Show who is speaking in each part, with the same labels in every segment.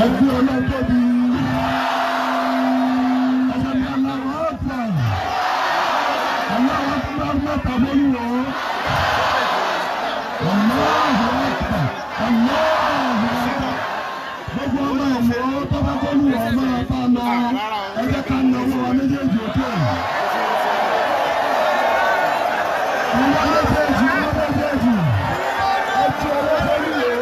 Speaker 1: Ẹgbẹ́ Ọlọ́run tóbi. Ẹsẹ̀ ní Allahu Akbar. Allahu Akbar mẹ́ta bólúwọ̀. Allahu Akbar. Allahu Akbar. Gbogbo ọmọ ìwò tó bá bólúwọ̀ máa bá lọ. Ẹ jẹ́ ká na owó wa méjèèjì òkè. Ọwọ́ méjèèjì, ọwọ́ méjèèjì. Ẹ ti ọwọ́ bólúwọ̀.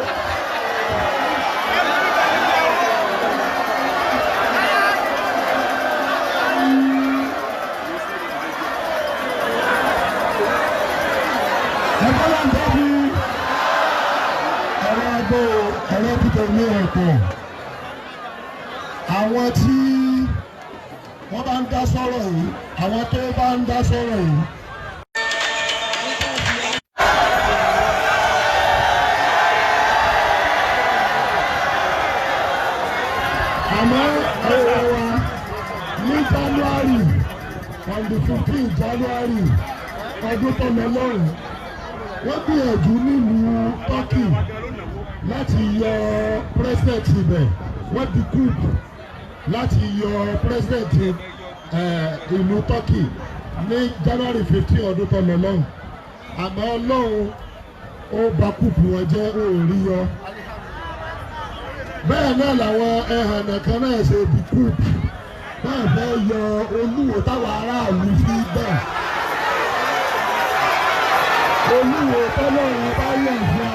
Speaker 1: Ẹ̀rọ títẹ̀ ní ọ̀pọ̀ àwọn tí wọ́n bá ń dá sọ̀rọ̀ yìí, àwọn tó bá ń dá sọ̀rọ̀ yìí. Àmọ́ ẹ̀rọ wa ní January, on the 15 January ọdún tó lọ lọ́rùn, wọ́n gbìyànjú nílùú Turkey láti yọ president ibẹ̀. Wọ́n di coup láti yọ president ìlú Turkey ní January 15 ọdún tó lọ lọ́hùn. Àmọ́ Ọlọ́run ó bà coup wọn jẹ́, ó rí yọ. Bẹ́ẹ̀ náà làwọn ẹhànnà kan náà ṣe di coup báà fẹ́ yọ Olúwo táwọn aráàlú fi bẹ́ẹ̀. Olúwo tọ́lọ́run bá yọ̀ fún wa.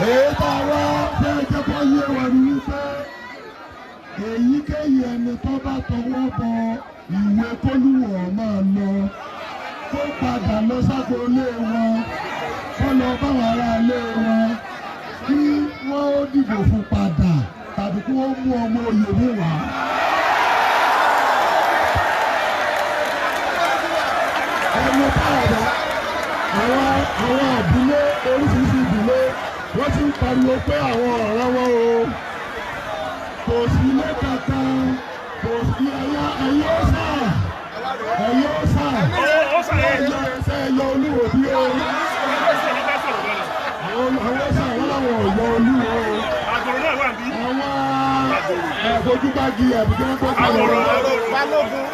Speaker 1: Èyí tá a wá fẹ́ jẹ́ kó yé wa ni wípé èyíkéyìí ẹni tó bá tọwọ́ bọ ìwé kólúwọ̀ máa lọ, kó padà lọ sáko ilé wọn, kó lọ báwọn ará ilé wọn, kí wọ́n ó dìbò fún padà tàbí kí wọ́n mú ọmọ oyè mi wá. Ẹni táwọn àwọn àdílé oríṣiríṣi ìdílé wọ́n ti ń pariwo pé àwọn ọ̀rẹ́ wọn o, kò sí ilé kankan, kò sí ẹyẹ ọ̀sà, ẹyẹ ọ̀sà, ẹyẹ ẹyọ Olúwo bí o, àwọn ọ̀sà wọn làwọn ọ̀yọ́ Olúwo, àwọn ẹ̀fọ́júgbági ẹ̀bùjọ́ gbọ́dọ̀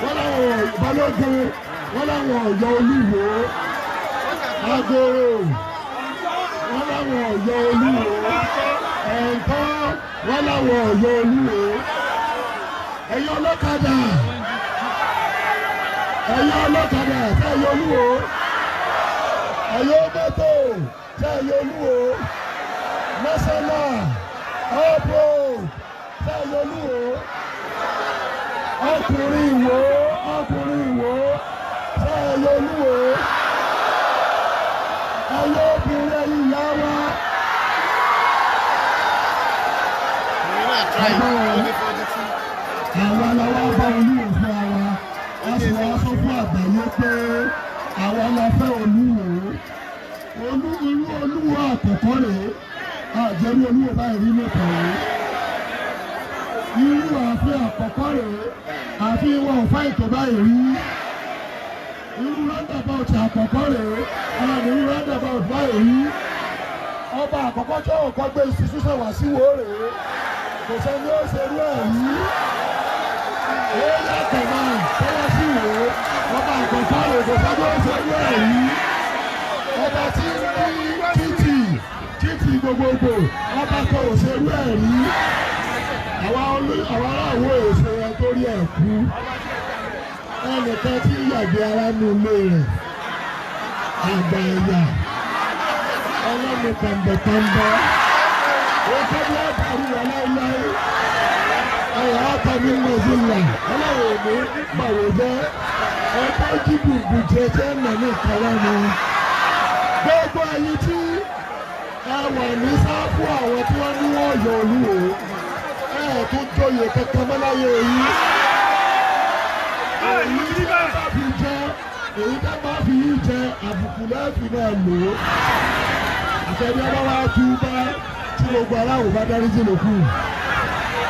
Speaker 1: wọn làwọn Balógun, wọn làwọn ọ̀yọ́ Olúwo. Agoro wọn làwọn ọ̀yọ́ Olúwo, ẹ̀ǹkọ́ wọn làwọn ọ̀yọ́ Olúwo. Ẹ̀yin ọlọ́kadà, ẹ̀yin ọlọ́kadà sẹ́yìn Olúwo, ẹ̀yin mọ́tò sẹ́yìn Olúwo, mọ́sálà ọ̀pọ̀ sẹ́yìn Olúwo, ọkùnrin Ìwó, ọkùnrin Ìwó sẹ́yìn Olúwo. Ẹyọ obìnrin ẹ̀yin ìyá wa. Àwa la wá bá Olúwo fún wa, a sì wá sọ fún àgbáyé pé àwa la fẹ́ Olúwo. Olú irú Olúwo àkọ́kọ́ rèé, àjẹrú Olúwo báyìí rí lóko rèé. Irú ààfin àkọ́kọ́ rèé, ààfin wọn ò fáìtò báyìí rí. Irú roundabout àkọ́kọ́ rèé, àwọn irú roundabout báyìí rí. Ọba àkọ́kọ́ tí ó kọ́ gbé institution wá sí wo rèé, kò sẹ́ni ó ṣe irú ẹ̀ rí. Area command tó wá sí wo, ọba àkọ́kọ́ rèé, kò sẹ́ni ó ṣe irú ẹ̀ rí. Ọba tí ń ní títì títì gbogbogbò, ọba kan ò ṣe irú ẹ̀ rí. Àwa aráàwọ̀ èso ẹ torí ẹ̀ kú. Ẹnìkan tí yàgbé ara nu ilé rẹ̀, àgbà ẹ̀yà, ọlọ́run tàǹbẹ̀tàǹbẹ̀, òkè bí wọ́n dàrú wà láéláé, ẹ̀yà àtàmì mọ̀sílà, ọlọ́run ò ní pàwọ̀ jẹ́, ẹ̀kọ́ jíbùbù jẹ tẹ́ nà ní ìkàrà ni. Gbogbo ẹ̀yin tí ẹ wà ní sáfù àwọn tí wọ́n ní wọ́n yọ Olúwo, ẹ̀ tó joyè kankan mọ́ láyé yìí. Èyí tí bá fi jẹ, èyí tá bá fi yí jẹ, àbùkù lẹ́ẹ̀fì náà lò ó. Àtẹ̀bí ọba wa tú bá tí gbogbo aláwọ̀ bá dárí jìnnà kù.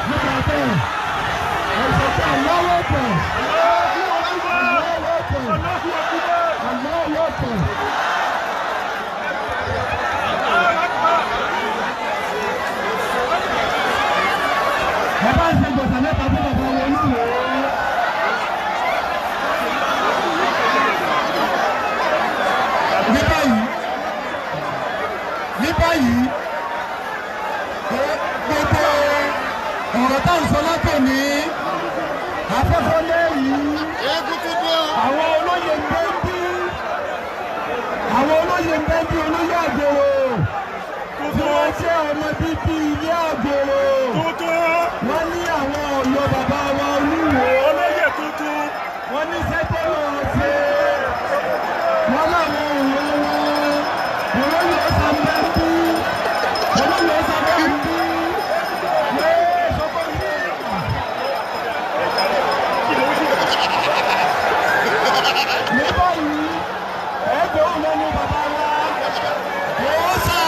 Speaker 1: Nípa bẹ́ẹ̀, ẹ̀sọ́ pé Allahu Akbar, Allahu Akbar, Allahu Akbar. Ní báyìí, gbogbo ọ̀rọ̀ tá à ń sọ látòní afẹ́fẹ́ lẹ́yìn àwọn olóyè ń bẹ́ bí, àwọn olóyè ń bẹ́ bí, olóyè àgbèrò tí wọ́n jẹ́ ọmọ bíbí ilé àgbèrò, wọ́n ní àwọn ọ̀yọ́ bàbá wa Olúwo, wọ́n ní sẹ́tọ́lọ̀ ṣe wọ́n láwọn òun wọn. Olóyè ọ̀sán bẹ́ bí, olóyè ọ̀sán bẹ́ bí yéé sọ́kọ́ ní. Ní báyìí, ẹgbẹ́ òun lẹ́nu bàbá wa ó sà.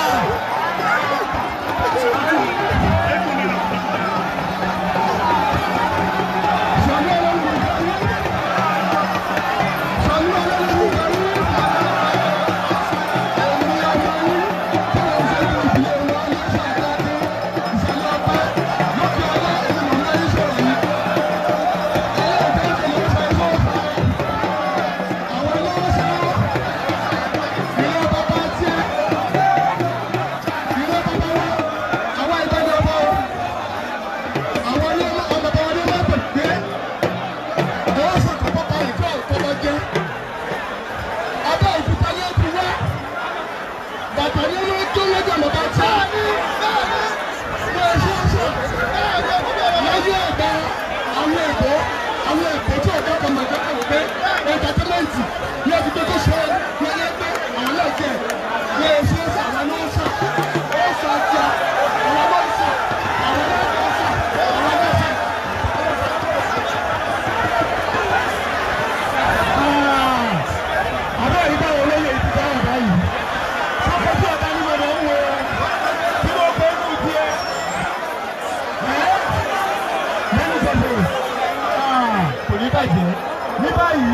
Speaker 1: Ní báyìí,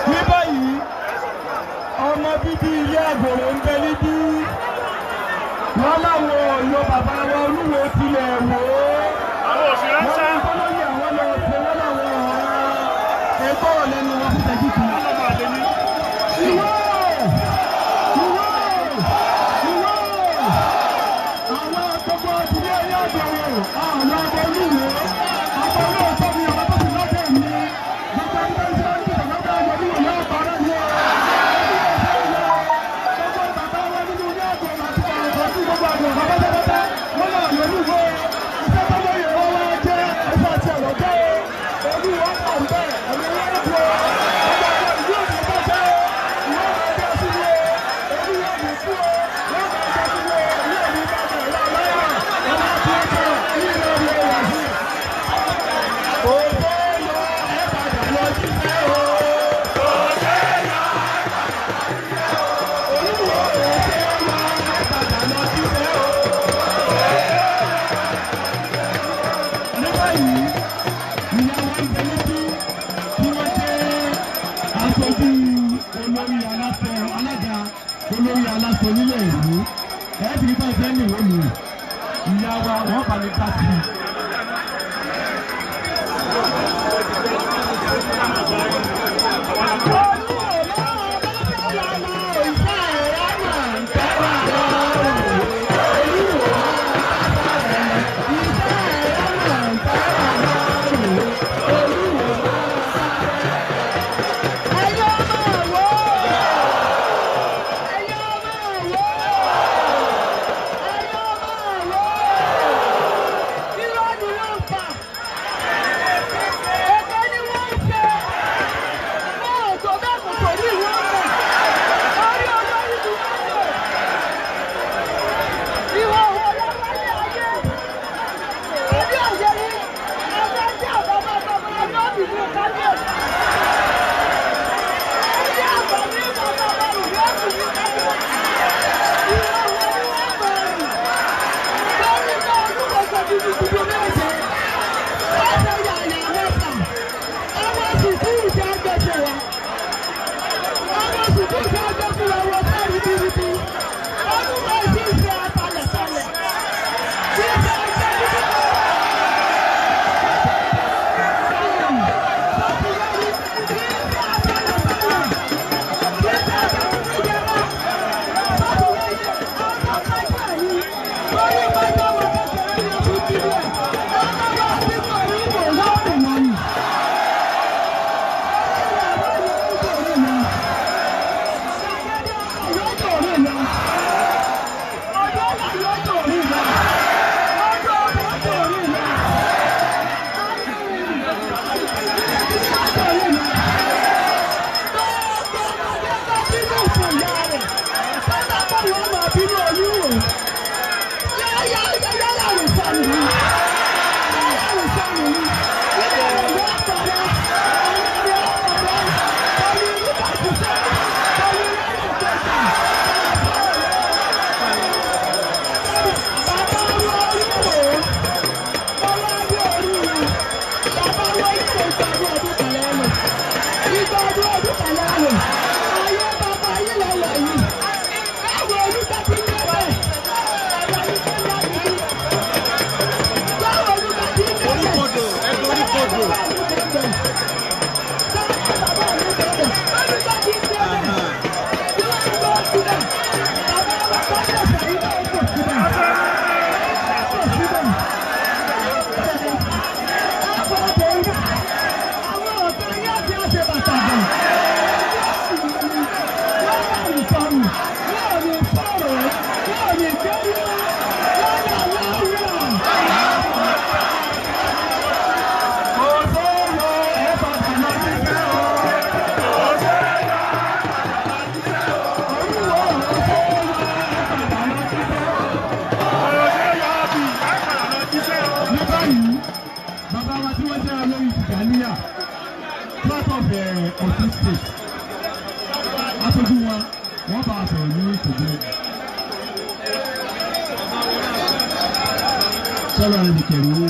Speaker 1: ní báyìí, ọmọ bíbí ilé àgbòrò ń bẹ níbí. Wọ́n láwọn ọ̀yọ́ bàbá wa Olúwo tilẹ̀ wò ó. Wọ́n ní kọ́lọ́yè àwọn lọ ṣe, wọ́n láwọn ọ̀rọ̀ ẹgbọ́ lẹ́nu wọn fún ìṣẹ́jú kan. Ìwọ ìwọ ìwọ àwọn gbogbo ìdílé ilé àgbòrò àwọn ọmọ Olúwo. Olórí aláṣọ nílẹ̀ ìlú ẹ̀ẹ́dì nípa ìfẹ́ ní ìwé mi, ìyá wa wọ́n bá mi ká sí i.
Speaker 2: Irọ́ ni wọ́n ń pa. Aṣojú wa wọ́n bá a sọ̀rọ̀ ní ìtòjú. Sọ́lá rẹ̀ nìkẹ̀rù owó.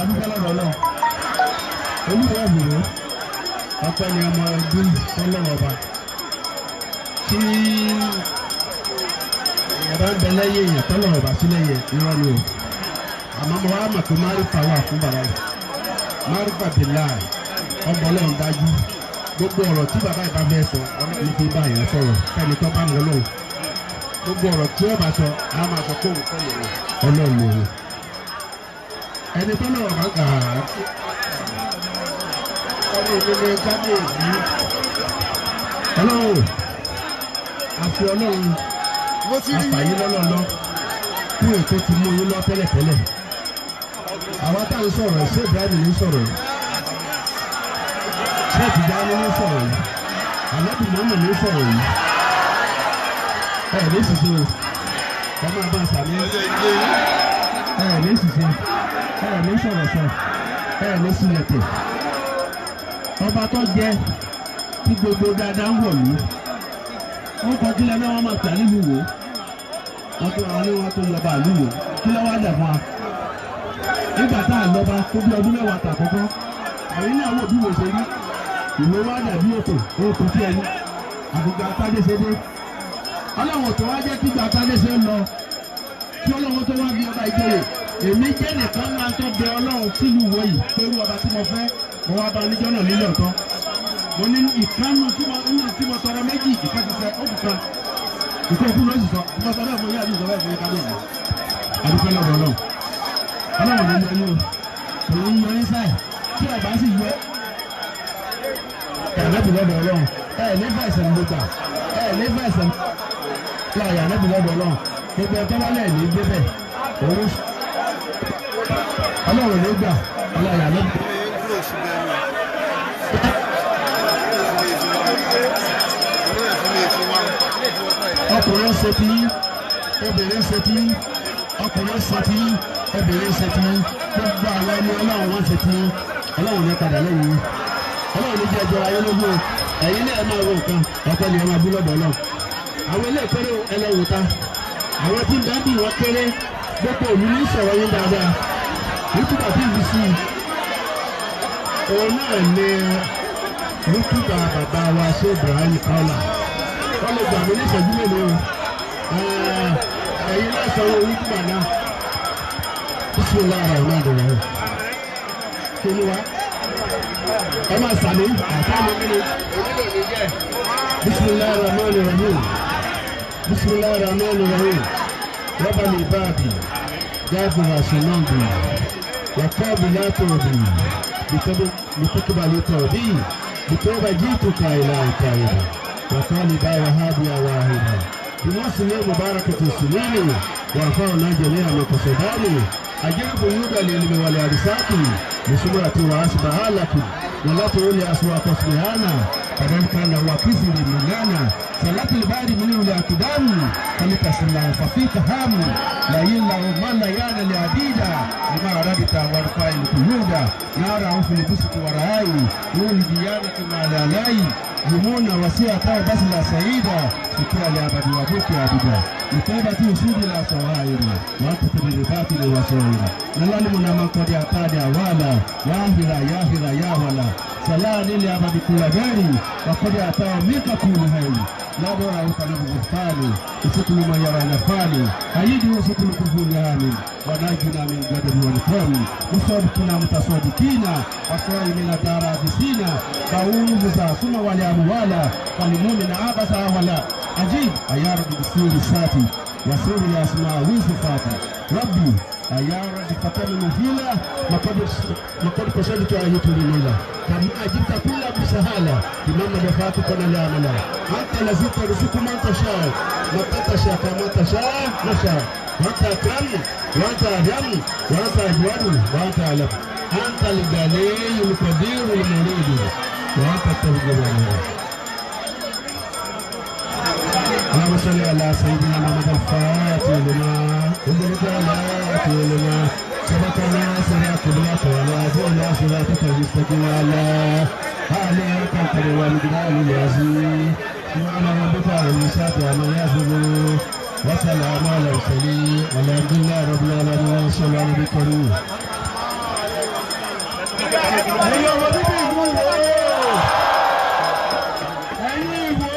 Speaker 2: Adúgbò lọ́dọ̀ náà. Olúwa ìwòrò ọpẹ́ ni ọmọ ẹbí tọ́lọ́wọ́ ọba. Tí èèyàn bá ń bẹ lẹ́yìn èèyàn tọ́lọ́wọ́ ọba sí lẹ́yìn irọ́ ni o. Àmọ́ mo wá mọ̀ pé Márífà wà fún bàbá yìí. Márífà bìláì ọmọ ọlọ́run dájú. Gbogbo ọ̀rọ̀ tí bàbá yìí bá fẹ́ sọ, ọlọ́run fi bá yẹn sọ̀rọ̀ fẹ́ni tó bá mọ̀ ọlọ́run. Gbogbo ọ̀rọ̀ tí ó bá sọ, a máa sọ kóhùn kọ́ lòun ọlọ́run lòun. Ẹni tó lọ́wọ́ bá gbà á. Ọmọ mi ni kábíyèsí. Ọlọ́run àfi ọlọ́run àfàyè lọ́lọ́lọ́ kú ètò ti mú yín lọ tẹ́lẹ̀tẹ́lẹ̀. Àwa tá à ń sọ̀rọ̀ ṣé Ibrahim ní sọ̀rọ̀ yìí? Ṣé Tìjání ní sọ̀rọ̀ yìí? Ànábì Muhammad ní sọ̀rọ̀ yìí? Ẹ ní ṣiṣẹ́ o, ẹ máa bá a sàmì. Ẹ ní ṣiṣẹ́, ẹ ní sọ̀rọ̀ sọ, ẹ ní sílẹ̀tẹ̀. Ọba tó jẹ tí gbogbo dáadáa ń wọ̀lú. Wọ́n kọ́ kílẹ̀ náà wọ́n máa tà nílùú wò. Wọ́n tó àwọn ní wọ́n tó lọ́ba àlúwò. Kí ló wá dà fún wa? Nígbà tá a lọ́ba tó bí ọdún mẹ́wàá tà kọ́kọ́. Ẹ̀yin náà wò bí wò ṣe rí. Ìwé wá dàbí òtò, òkú tí ẹni. Àgùgbà Tádéṣe dé. Ọlọ́run tó wá jẹ́ kígbà Tádéṣe lọ. Kí Ọlọ́run tó wá bí ọba ìjòyè. Èmi jẹ́ nìkan máa tó bẹ Ọlọ́run sílùú wọ̀ yìí pé irú ọba tí mo fẹ́ mo wá bá oníjọ́ náà nílé ọ̀tọ́. Mo ní ìkànnù tí mo nínú tí mo tọrọ méjì ìkan ti sẹ ó kù kan. Ìkọ́ òkú ló sì sọ, mo sọ bẹ́ẹ̀ mo yá àdúgbò bẹ́ẹ̀ fún yín kábíyèsí. Àdúgbò lọ́dọ̀ Ọlọ́run. Ọlọ́run ló yọ yín o. Òun yọ yín sáì. Tí ọba sì yọ ẹ̀rẹ́bì lọ́dọ̀ Ọlọ́run. Ẹ ní fẹ̀sẹ̀ ló gbà. Ẹ ní fẹ̀sẹ̀ láyà ẹ̀rẹ́bì lọ́dọ̀ Ọlọ́run. Gbogbo ẹ̀tọ́ bá lẹ̀ ní débẹ̀. Òun Ọlọ́run ló gbà. Ọlọ́run ló gbà. Ọkùnrin ṣe ti yín, obìnrin ṣe ti yín, ọkùnrin ṣe ti yín, obìnrin ṣe ti yín, gbogbo àwọn ẹni Ọlọ́run wọ́n ṣe ti yín, Ọlọ́run ní padà lẹ́yìn yín. Ọlọ́run ní jẹ́ ẹjọ́ ayé lógún o, ẹ̀yin náà máa wo nǹkan, ọ̀pẹ ni ẹ máa bí lọ́dọ̀ Ọlọ́run. Àwọn ilé ìkéré ẹlẹ́wò ta, àwọn tí ń bá bí wọn kéré, gbogbo òlu ní sọ̀rọ̀ yín dáadáa. Rútùbà tí ìlú sí i, òun náà ní rútùbà bàbá wa ṣé Ibrahim Kaula. Wọ́n lè gbà mí ní ìṣẹ́jú mélòó ẹ̀yin náà sanwó rútùbà náà. Bismillahir Rahmanir Rahim. Kí ni wá? Ẹ máa sàmì àtàwọn mímu. Bismillahir Rahmanir Rahim. Bismillahir Rahmanir Rahim. Rabbal ibadi ghafira sunubi wa qabila tawbi bitaqbali tawbi bitawba jituka ila tawba wa taliba wa hadiya wahida bimusli mubarakatu sulimi wa fa'na jami'a maqsadani ajibu yuda lilmi wal arsati bisurati wa asbahalaki wala tuuli aswaq asbihana fadan kana wa kisri milana salati albari min al-aqdam falitasla fafika ham la illa ma la yana li abida lima aradta warfa al-quyuda nara fil busut wa ra'i nuri diyanati ma la lai yumuna wasiata basla saida shukra li abadi wa buki abida mutawbati usudi la sawairi wa tatbirati li wasaira nalalimu na makodi atadi awala yahira yahira yawala salani li abadi kula gari wa qad atao mika kulu hayy la dora utanabu gufani usukulu ma yara nafani hayidi usukulu kufuli amin wa najina min ghadabi wal qawmi musaddiqina mutasaddiqina wasaimina darabisina bauza suma wal amwala wal abasa wala ajib ayarab bisiri sati wasiri asma wisifati rabbi ayarab fatana mufila maqad qasadtu ayatu lila kama ajibta kulla bisahala bimama dafatu kana la amala anta lazita rizqu man tasha ma tasha kama tasha nasha wa anta akram wa anta arham wa anta ajwad wa anta alam anta al-ghani al-qadir al-murid wa anta at-tawwab. اللهم صل على سيدنا محمد الفاتح لما أغلق ولا لما سبق ناصر قبلك ولا زول صراطك المستقيم على على قدر ومقدار العظيم. سبحان ربك رب العزة عما يصفون وسلام على المرسلين والحمد لله رب العالمين. صلى الله عليه وسلم.
Speaker 1: Ẹ̀yin ọmọ bíbí ìlú Ìwó, ẹ̀yin Ìwó,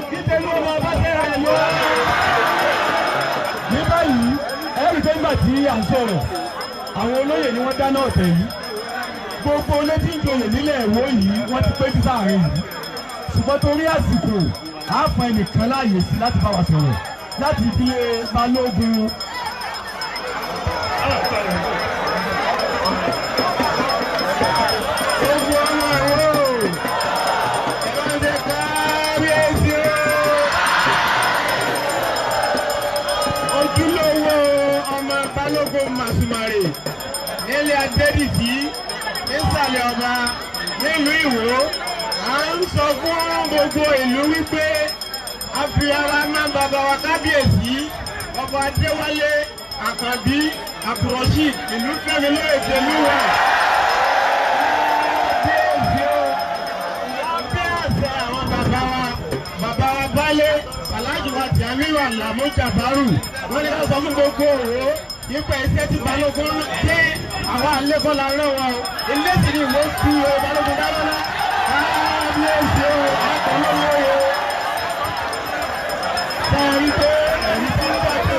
Speaker 1: kí tẹ̀lé ọmọ ọba tẹ́ra yọ. Ní báyìí, ẹ̀rí tó ń gbà tí à ń sọ̀rọ̀, àwọn olóyè ni wọ́n dáná ọ̀tẹ̀ yìí. Gbogbo olé tí ń joyè nílẹ̀ Ìwó yìí, wọ́n ti péjú sáàrin yìí. Ṣùgbọ́n torí àsìkò, á fún ẹnìkan láàyè sí láti bá wa sọ̀rọ̀ láti ìdílé Balógun.
Speaker 2: Gbogbo ọmọ Ìwó, ẹ kábíyèsí o. Ojúlówó ọmọ Balógun Màsùmàrè nílé Adédìtì nísàlẹ̀ ọba nílùú Ìwó, à ń sọ fún gbogbo ìlú wípé a fi ara mọ́ bàbá wa kábíyèsí ọba Adéwálé Àkànbí Abdulrasheed ìlú Fẹ́mi lóye tèlúwà. Kábíyèsí o, lábẹ́ àṣẹ àwọn bàbá wa, bàbá wa Bálé, Alhaji wa Tìámíwà Làmú Jàbárù, wọ́n ní ká sọ fún gbogbo Òwò nípa iṣẹ́ tí Balógun dé àwọn àlékọ́lá rẹ̀ wọ́n o. Ilé sì ni ìwé fi o Balógun dáná lá. Kábíyèsí o, akọ̀lọ́wọ́ o.
Speaker 1: Sáré pé ẹ̀rí tí ń bá tó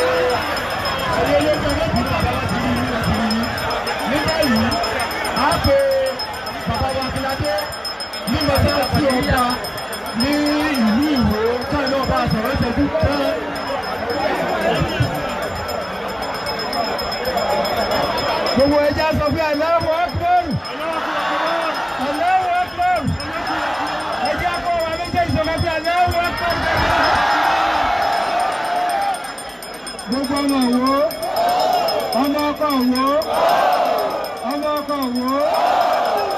Speaker 1: ẹ̀rí olóògbé ọlọ́pàá bàbá wa ti rí yín láti rí yín. Ní báyìí, a pe bàbá wa Akíndé ní mọ́sálásí ọba ní ìlú Ìwó káyọ̀ náà bá a sọ̀rọ̀ ìṣẹ́jú kan. Gbogbo ẹja sọ pé Allahu Akbar, Allahu Akbar, ẹja kọ́ wa méjèèjì sọ pé Allahu Akbar. Gbogbo ọmọ Ìwó, ọmọ ọkọ Ìwó, ọmọ ọkọ Ìwó,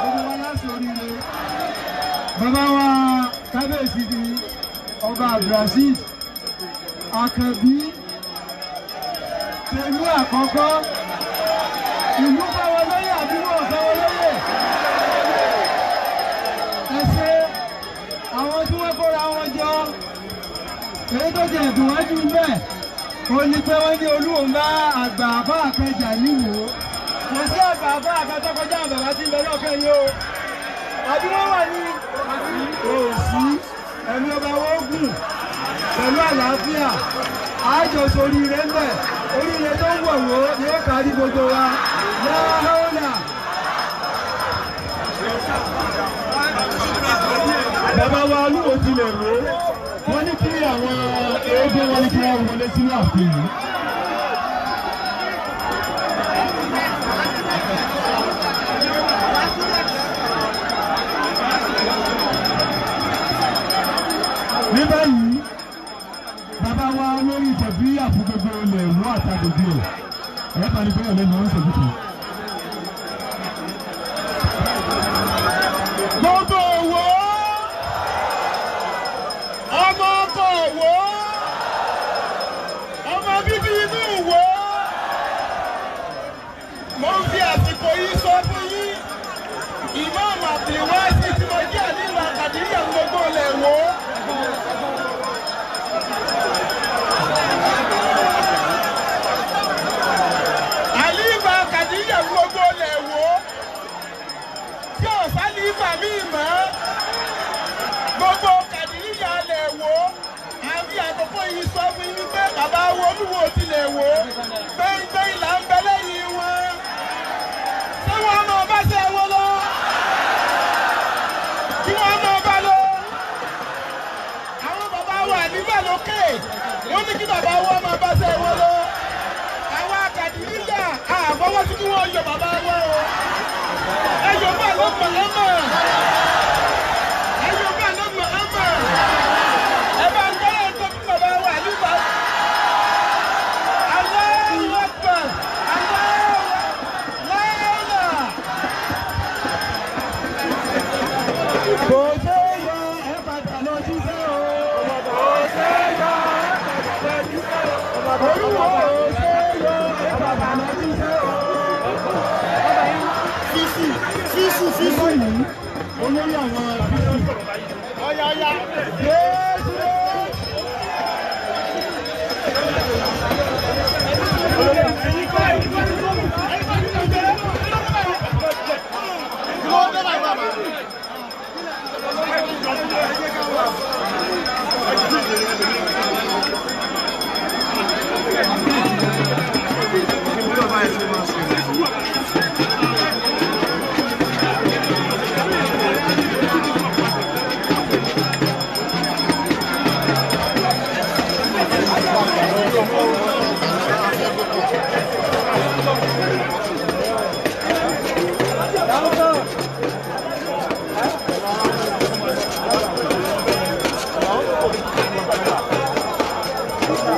Speaker 1: gbogbo wa láti oríire. Bàbá wa kábíyèsí ni ọba Abdulrasheed Àkànbí tèlú àkọ́kọ́. Ìlú bá wọn lóyè àbí wọn bá wọn lóyè? Ẹ ṣe àwọn tí wọ́n kóra wọn jọ, èyí tó ti ẹ̀dùn wájú bẹ́ẹ̀ ó ní pé wọ́n ní Olúwo ń bá àgbà àbá àkẹjà níwò. Kò sí àgbà àbá àkẹtọ́ kọjá àwọn bàbá tí ń bẹ lọ́kẹ́ yìí o. Àbí wọ́n wà ní òsì ẹ̀mí ọba wọn gùn pẹ̀lú àlàáfíà. Àjọ sóríire ń bẹ̀, oríire tó ń wọ̀ wò ni ó kárí gbogbo wa. Láhọ́nà. Bàbá wa Olúwo tilẹ̀ rò ó, wọ́n ní kí àwọn eégún wọn ní kí wọ́n wọlé sínú ààfin yìí. Ní báyìí, bàbá wa olórí ìtẹ̀bí àfún gbogbo ilẹ̀ Ìwó àtàgbègbè ẹ̀ ẹ̀yẹ́ bá ní bẹ́ẹ̀ lẹ́nu ọ̀hún ṣèlú kan.
Speaker 2: Gbogbo Òwò, ọmọ ọkọ Òwò, ọmọ bíbí inú Ìwó, mo ń fi àsìkò yìí sọ fún yín, Imam Abdulwasi tí mo jẹ́ àníwá Kàdíríyà gbogbo ilẹ̀ Ìwó. Àlífà Kàdíríyà gbogbo ilẹ̀ Ìwó, tí ọ̀sán ní ìfà mí mọ́, gbogbo Kàdíríyà lẹ̀ wò. Àbí àkókò yìí sọ fún yín pé bàbá wo Olúwo tilẹ̀ wò, gbẹ̀ngbẹ̀ng là ń bẹ lẹ́yìn wọn. Ṣé wọ́n máa bá ṣe wọn lọ? Kí wọ́n máa bá lọ? Àwọn bàbá wa nígbà lókè, wọ́n ní kí bàbá wọn máa bá ṣe wọn lọ. Àwọn Kàdíríyà àfọwọ́sí kí wọ́n yọ bàbá wọn o. Ẹyọ bá ló mọ̀ ọ́ mọ̀. Ẹyọ bá ló mọ̀ ọ́ mọ̀. Ẹ bá ń gbọ́dọ̀ tó fún bàbá wa nígbà. Allahu Akbar! Allahu Akbar!
Speaker 1: Kò ṣe é yọ ẹ padà lọ jíṣẹ́ o. Kò ṣe é yọ ẹ padà lọ jíṣẹ́ o. Olúwo kò ṣe é yọ ẹ padà lọ jíṣẹ́ o.
Speaker 3: Fífù fífù fífù.
Speaker 1: Olórí àwọn bísí. Jésù.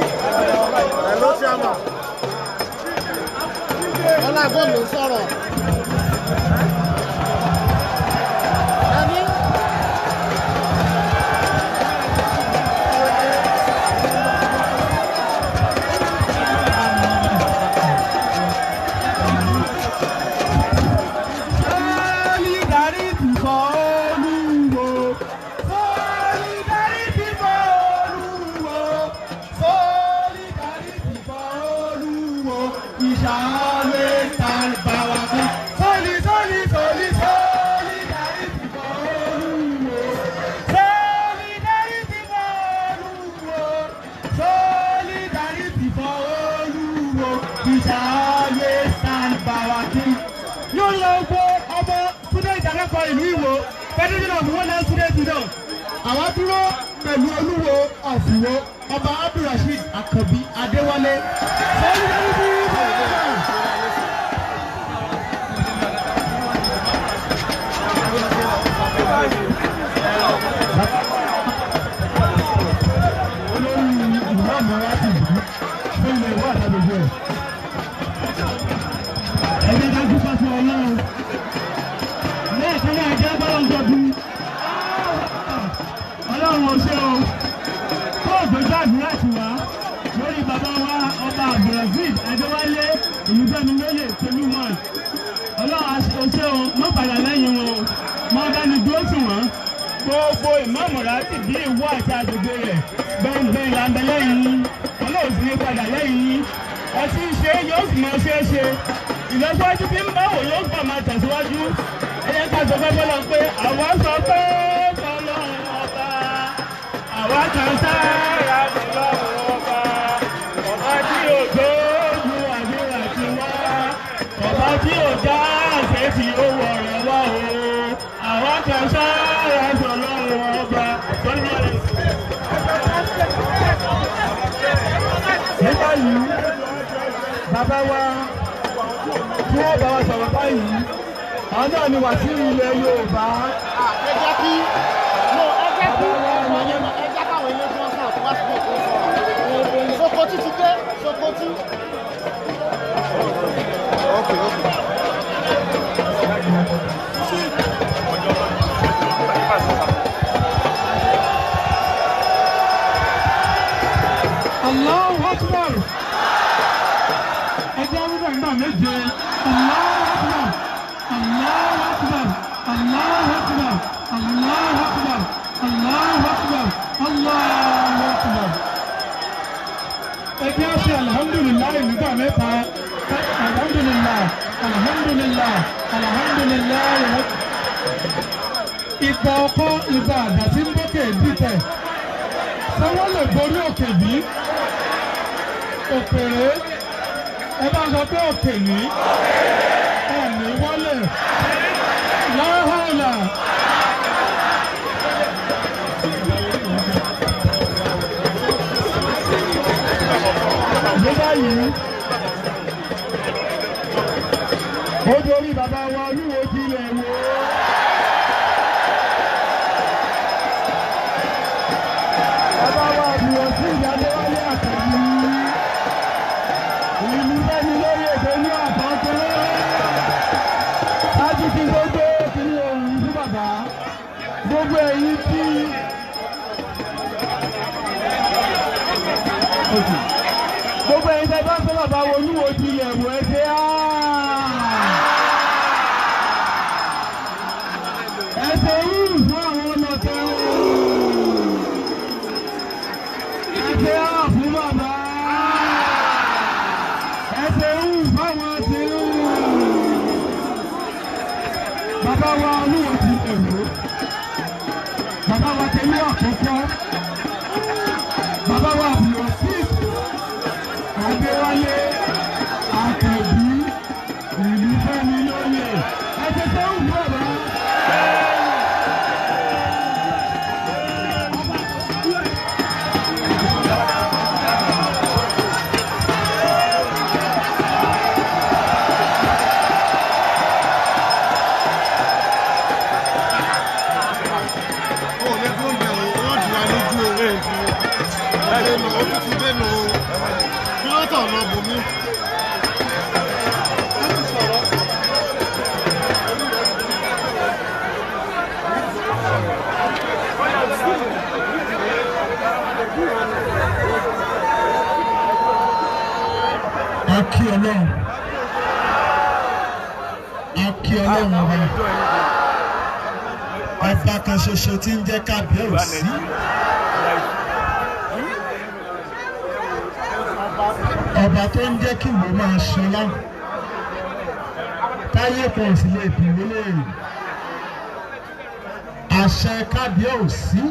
Speaker 3: Hello, Chairman. Ọlá ẹ̀gbọ́n ló ń sọ̀rọ̀. Ẹni.
Speaker 1: Solidarity for Olúwo. Solidarity for Olúwo. Solidarity for Olúwo. We shall always stand by our king. Soli, soli, soli, solidarity for Olúwo. Solidarity for Olúwo. Solidarity for Olúwo. We shall always stand by our king. Yóò lọ gbọ́ ọmọ student ìdálẹ́kọ̀ọ́ ìlú Ìwó, Federation of Women Student Union. Àwa dúró pẹ̀lú Olúwo ọ̀fìwó Ọba Abdulrasheed Àkànbí Adéwálé. Solidarity forever. Olórí ìlú àmọ́ra ti dùn fún ilé ìwé àtàgbègbè ẹ̀. Ẹ jẹ́ ká dúpẹ́ fún Ọlọ́run. Lẹ́ẹ̀kan náà jẹ́ bọ́lá jọ̀bí. Ọlọ́run ò ṣe o. Kó ògbójú àdúrà tì wá lórí bàbá wa ọba Abdulrazeed Adéwálé Ìlúgbẹ́milóyè Tolúmọ̀n. Ọlọ́run ò ṣe o, mọ́ padà lẹ́yìn wọn o. Mọ́ bá ní dúró tì wọ́n. Gbogbo ìmọ̀mọ̀rá ti bí ìwọ àti agbègbè rẹ̀ gbẹ̀ngbẹ̀ là ń bẹ lẹ́yìn yín. Ọlọ́run sì ní padà lẹ́yìn yín. Ẹ ti ń ṣe yóò sì máa ṣe é ṣe. Ìlọsíwájú tí ń bá wò yóò gbà máa tẹ̀síwájú. Ẹ jẹ́ ká sọ fẹ́ bọ́lá pé àwa sọ pé Ọlọ́run ọba. Àwa kan sára Ọlọ́run ọba. Ọba tí ò gbóògùn àdúrà ti wá. Ọba tí ò dá àṣẹ tí ó wọ̀ rẹ̀ wá o. Àwa kan sára Ọlọ́run ọba. Sọ́nà rẹ̀. Ní báyìí, bàbá wa tí wọ́n bá wa sọ̀rọ̀ báyìí, àwọn náà ni wàsíù ilẹ̀ Yorùbá.
Speaker 3: Ẹ jẹ́ kí no ẹ jẹ́ kí ẹ jẹ́ káwọn ilé tí wọ́n sọ̀rọ̀ tó wá síbẹ̀ tó sọ̀rọ̀. Sokoti ti dé Sokoti. Okay, okay.
Speaker 1: Allahu Akbar. Ẹjẹ́ wíwẹ̀ náà méje. Allahu Akbar. Allahu Akbar. Allahu Akbar. Allahu Akbar. Allahu Akbar. Allahu Akbar. Ẹjẹ́ ṣe alhamdulilayi nígbà mẹ́ta. Alhamdulilayi. Alhamdulilayi. Alhamdulilayi. Ìgbà ọkọ ìgbà àdá tí ń bókè dìtẹ̀. Ṣé wọ́n lè borí òkè bí? Òkèrè ẹ bá sọ pé òkè ní ẹ̀mí wọlé láhàlà. Ní báyìí, ó dorí bàbá wa Olúwo ti ilẹ̀ wò ó. Bàbá wa Abdulrasheed Adéwálé Àkànbí. Ìlú bẹ́ni lórí èdè ní àkọ́kọ́. Láti fi gbogbo kiri ohun fún bàbá. Gbogbo ẹ̀yin tí. Gbogbo ẹ̀yin tẹ́ bá ń fẹ́ bàbá wo Olúwo ti ilẹ̀ wò ẹ ṣe á. Ẹ ṣe wú. Bàbá wa tẹ̀lé àkọ́kọ́. Bàbá wa Abdulwasis Adéwálé Àkànbí ìlú Fẹ́mi lóye. Ẹ ti sẹ́wọ̀n fún bàbá.
Speaker 3: Ó lè fún oúnjẹ o, wọ́n jù wá lójú o. Lẹ́nu o tún ti dénú o. Kí ló tọ̀ lọ bò mí?
Speaker 1: A kí Ọlọ́run, a kí Ọlọ́run ọba, ọba kan ṣoṣo tí ń jẹ́ kábíyèsí. Ọba tó ń jẹ́ kí ìwé máa ṣọlá, táyé kan ò sì lè bìrì léèrè. Àṣẹ kábíyèsí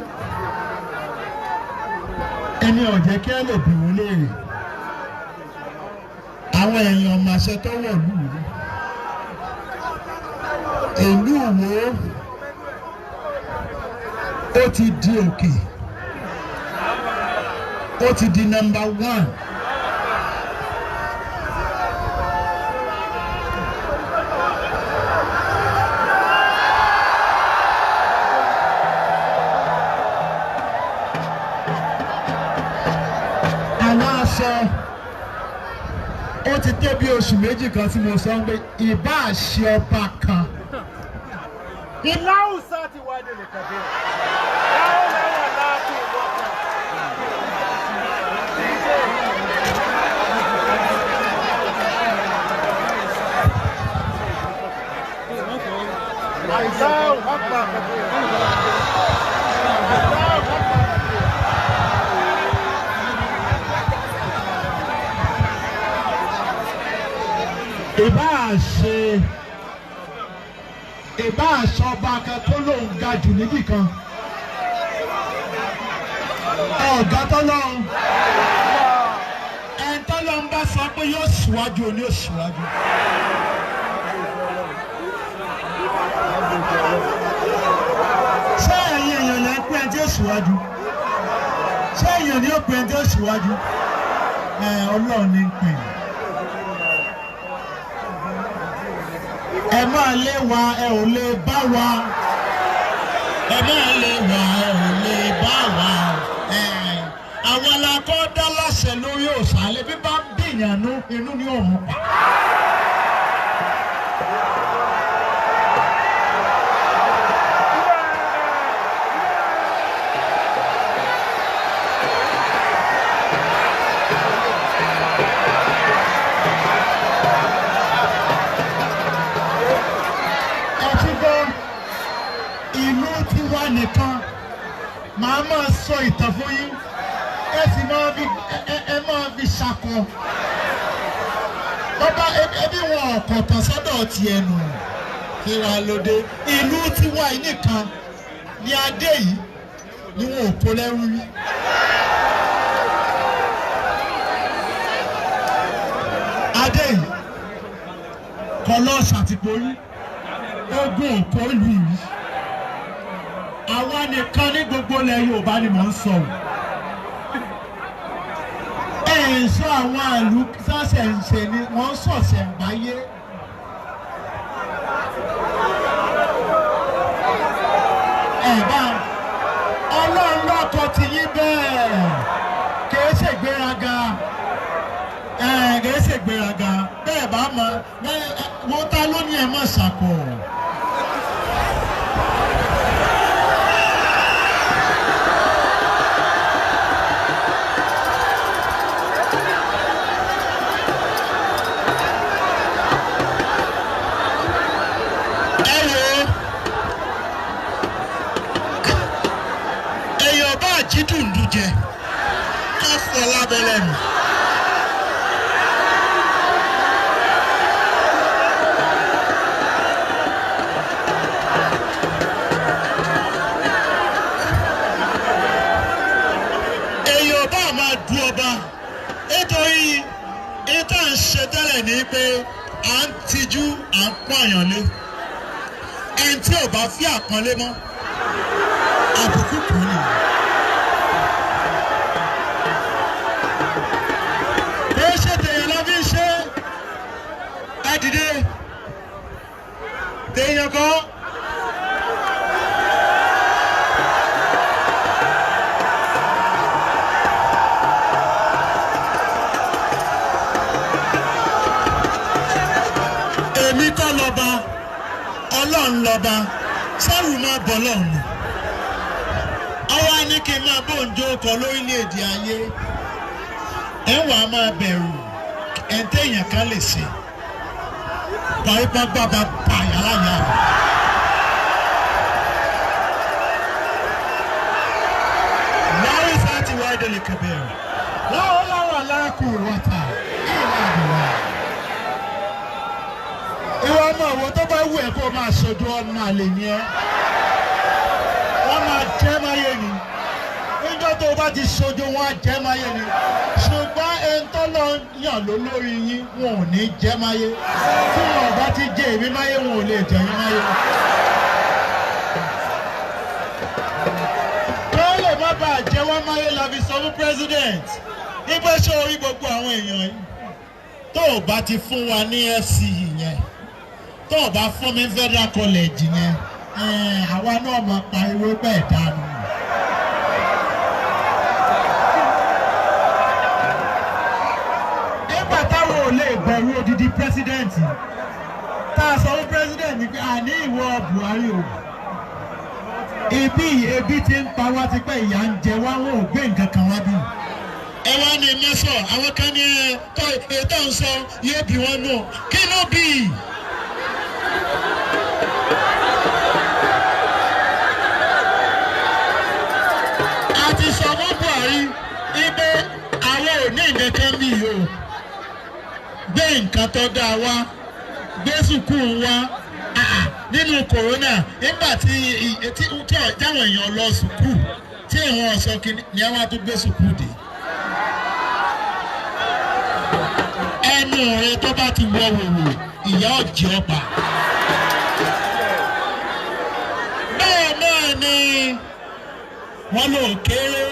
Speaker 1: ẹni ò jẹ́ kí ẹ lè bìrì léèrè. Àwọn èèyàn ọmọ àṣẹ tó wọ̀ lù ú. Ìlú Ìwó ó ti di òkè, ó ti di number one. Àwọn aṣọ ó ti tó bí oṣù méjì kan tí mo sọ pé ìbá ṣe ọba kan.
Speaker 3: Ìlàhùsá ti wá délé kàdé. Láwùláwà láàkú wọ́pọ̀. Allahu Akbar kabir. Allahu Akbar kabir.
Speaker 1: Ìbá ṣe ìbá aṣọ ọba kan tó lóun ga jù níbì kan. Ọ̀gá tọ́lọ́run, ẹni tọ́lọ́run bá sọ pé yóò ṣíwájú òní yóò ṣíwájú. Ṣé ẹ̀yin èèyàn lẹ́ ń pè ẹni tí ó ṣíwájú? Ṣé èèyàn ni ó pè ẹni tí ó ṣíwájú? Ẹ Ọlọ́run ní ń pè é. Ẹ máa lé wa, ẹ ò lè bá wa. Ẹ máa lé wa, ẹ ò lè bá wa. Ẹ àwọn alakọ́ dá láṣẹ lórí òsàlẹ̀ bí bá ń bìyànjú inú ní òun pa. Ẹ ti gbọ́, ìlú tiwa nìkan màá máa sọ ìtàn fún yín, ẹ sì máa fi ẹ máa fi ṣakọ. Bàbá ẹbí wọn ọ̀kọ̀ọ̀tàn sọ́dọ̀ tiẹ̀ nù kíra lóde. Ìlú tiwa yìí nìkan ni adé yìí ni wọn ò kó lẹ́rú rí. Adé yìí kọ lọ ṣàtìpórí ogun òkò ìlú yìí. Àwa nìkan ní gbogbo ilẹ̀ Yorùbá ni mò ń sọ o. Ẹ ń sọ àwọn àlù sọ́sẹ̀ ń ṣe ni wọ́n ń sọ̀sẹ̀ ń báyé. Ẹ bá Ọlọ́run lọ́kọ̀ ti yín bẹ́ẹ̀, kìí ṣègbéraga, kìí ṣègbéraga bẹ́ẹ̀ bá mọ wọ́n ta ló ní ẹ mọ̀ ṣàkó. Ẹ wo èèyàn bá jí dùndùn jẹ ká fọ lábẹ́ lẹ́nu.
Speaker 4: wípé à ń tijú à ń pààyàn lé. Ẹni tí ò bá fi àpọ́nlé mọ́, àbùkù kàn ní. Bó ṣe tèèyàn la fi ń ṣe é dìde téèyàn kọ́. Èmi kọ́ lọ́ba, Ọlọ́run lọ́ba, sẹ́rù máa bọ̀ lọ́run. Ọwọ́ á ní kí n máa bóun jó kọ lórílẹ̀‐èdè ayé. Ẹ wà á máa bẹ̀rù ẹ̀ ń téèyàn kan lè ṣe. Bàbá bàbá bàyà láyà rẹ̀. Láwùjọ sáà ti wáyé délé kẹbẹ̀rẹ̀.
Speaker 1: Láwọn láwọn aláàkú wọ́tà ìlà àbúrò. Ìwọ ọmọ òwò tó bá wù ẹ́ kó máa ṣojú ọmọ àlè ni ẹ́. Wọ́n máa jẹ́ máyé ni. Níjọ́ tó o bá ti ṣojú wọn á jẹ́ máyé ni. Ṣùgbọ́n ẹni tó lọ yàn ló lórí yín wọn ò ní jẹ́ máyé. Tí wọn ò bá ti jẹ èmi máyé wọn ò lè jẹ yín máyé. Kó lè má bàa jẹ́ wọ́n máyé la fi sọ fún president. Ibẹ̀ ṣé orí gbogbo àwọn èèyàn yìí. Tó o bá ti fún wa ní FCE yẹn, tó o bá fún mi federal college yẹn, àwa náà máa pariwo bẹ́ẹ̀ dànù. Nígbà táwọn ò lè bẹ̀rù odidi president, tá a sọ fún president ni pé àní ìwọ Buhari o. Ibi ebi ti ń pa wá tipẹ́, ìyà ń jẹ wá, wọn ò gbé nǹkan kan wá bí.
Speaker 4: Ẹ wá ní mẹ́sọ̀, àwọn kan ní ẹ tó ètò ń sọ yóò bí wọn nù. Kí ló bí? A ti sọ fún Buhari ibẹ̀ àwọn ò ní nǹkan kan bí yìí o. Gbé nǹkan tó dáa wá, gbé sùkúù wá. Nínú kòrónà, nígbà tí táwọn èèyàn lọ sùkúù, tí ìwọ̀n ọ̀sán kìíní ni wọ́n á tún gbé sùkúù dé. Ẹnu rẹ tó bá ti wọ wòwò, ìyá ọ̀jẹ̀ ọba. Bẹ́ẹ̀ náà ni wọ́n lò kéré,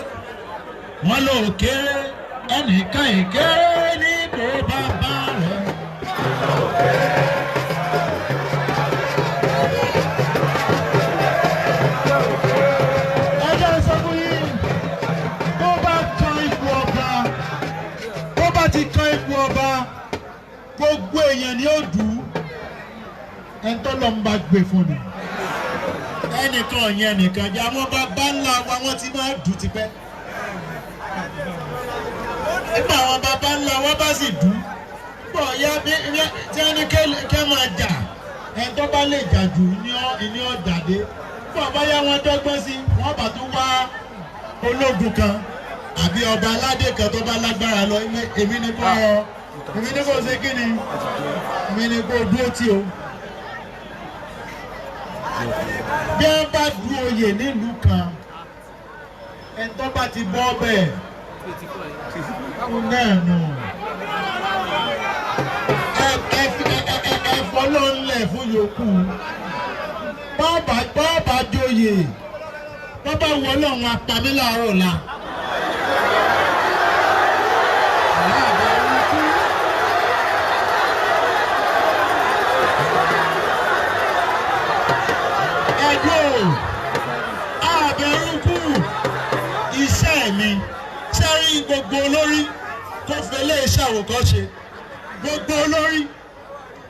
Speaker 4: wọ́n lò kéré, ẹnìkan ìkéré ní kò bàbá rẹ̀. Ẹ jẹ́ n sọ fún yín, tó bá kan ipò ọba, tó bá ti kan ipò ọba, gbogbo èèyàn ni ó dù ú. Ẹni tó lọ ń bá gbé fún ni. Ẹnìkan yẹn nìkan jẹ́ àwọn bàbá ńlá wa wọ́n ti máa dù tipẹ́. Nígbà àwọn bàbá ńlá wa bá sì dù ú, bọ̀ ya bí tí wọ́n ní kẹ́ máa jà, ẹni tó bá lè jà jù ní ọ́ jáde. Bọ̀ báyá wọn dọ́gbọ́n sí, wọ́n bá tún wá ológun kan àbí ọba aládé kan tó bá lágbára lọ, èmi ni kò èmi ni kò ṣe kí ni, èmi ni kò dúró tì o. Bí wọ́n bá du oyè nílùú kan, ẹni tó bá ti bọ́ bẹ́ẹ̀ náà nù. Ẹ fọlọ́ ńlẹ̀ fún yòókù. Bọ́ọ̀bà joyè, bọ́ọ̀bà wọ Ọlọ́run apamí láàárọ̀ la. Ẹjọ́ àbẹ̀rùkù iṣẹ́ mi sẹ́rí gbogbo olórí kó fẹlẹ́ iṣẹ́ àwòkọ́ṣe, gbogbo olórí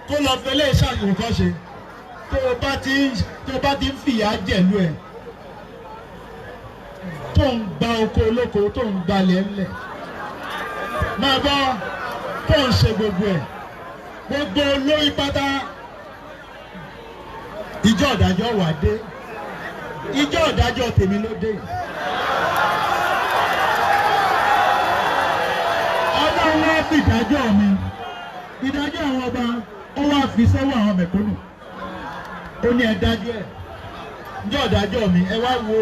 Speaker 4: kó lọ fẹlẹ́ iṣẹ́ àwòkọ́ṣe. Tó o bá ti ń fìyà jẹ̀lú ẹ̀, tó ń gba oko olóko, tó ń gbalẹ̀ ńlẹ̀, máa bọ́ tó ń ṣe gbogbo ẹ̀, gbogbo olórí pátá, ìjọ ìdájọ́ wà dé, ìjọ ìdájọ́ tèmi ló dé. Ọlọ́run wá fi ìdájọ́ mi, ìdájọ́ àwọn ọba, ó wá fi sọ́wọ́ àwọn mẹ̀kúnnù. Ó ní ẹ dájọ́ ẹ̀, ìjọ ìdájọ́ mi, ẹ wá wo.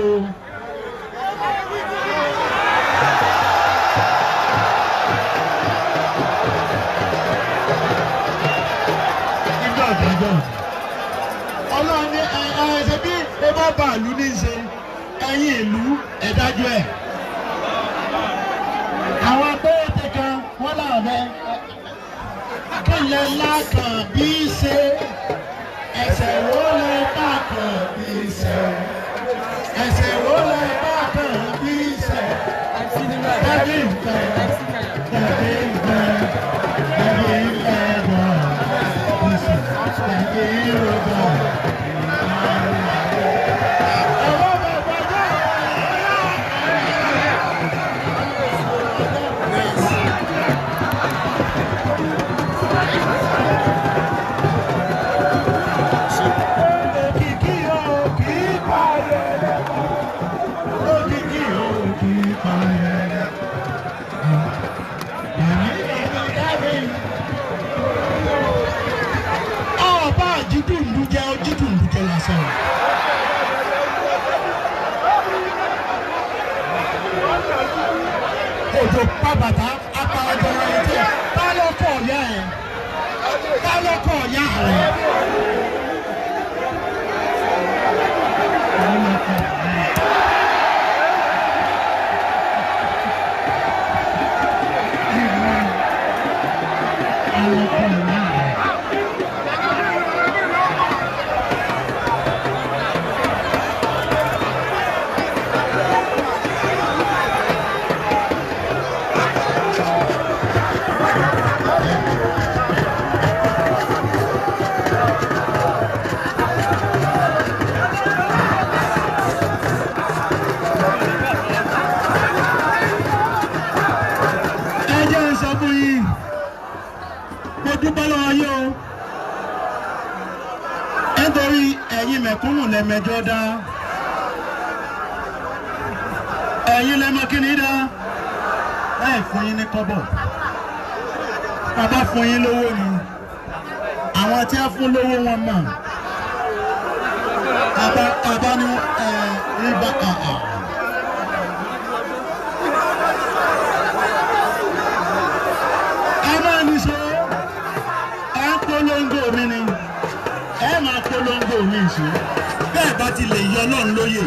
Speaker 4: Bọ́ọ̀bà ìlú ní í ṣe ẹ̀yin ìlú ẹ̀dájú ẹ̀. Àwọn péréte kan wọ́n làwọn fẹ́ kílẹ̀ lákàn bí ṣe ẹsẹ̀ wo lẹ bá kàn bí ṣe ẹsẹ̀ wo lẹ bá kàn bí ṣe tẹ̀lé ìfẹ́ tẹ̀lé ìfẹ́ tẹ̀lé ìfẹ́ bọ̀ bí ṣe tẹ̀lé ìrọ̀bọ̀. Ọba àjídùndú jẹ ojídùndú jẹ lásán. Òjò pàbàtà apá ọjọ́ rẹ̀ jẹ́ tá ló kọ̀ ọ̀yá ẹ̀ tá ló kọ̀ ọ̀yá rẹ̀. Ẹ jẹ́ n sọ fún yín, mo dúpẹ́ lọ́wọ́ yín o, nítorí ẹ̀yin mẹ̀kúnnù lẹ́mẹjọ́ dá, ẹ̀yin lẹ́mọ kíni dá, láì fún yín ní kọ́bọ̀, bàbá fún yín lówó ni, àwọn tí a fún lówó wọn mọ̀, bàbá ni ẹ rí bá àà. Ẹ máa ní sọ, ẹ ń polongo mi ni, ẹ máa polongo mi ṣe bẹ́ẹ̀ bá ti lè yọ Ọlọ́run lóye,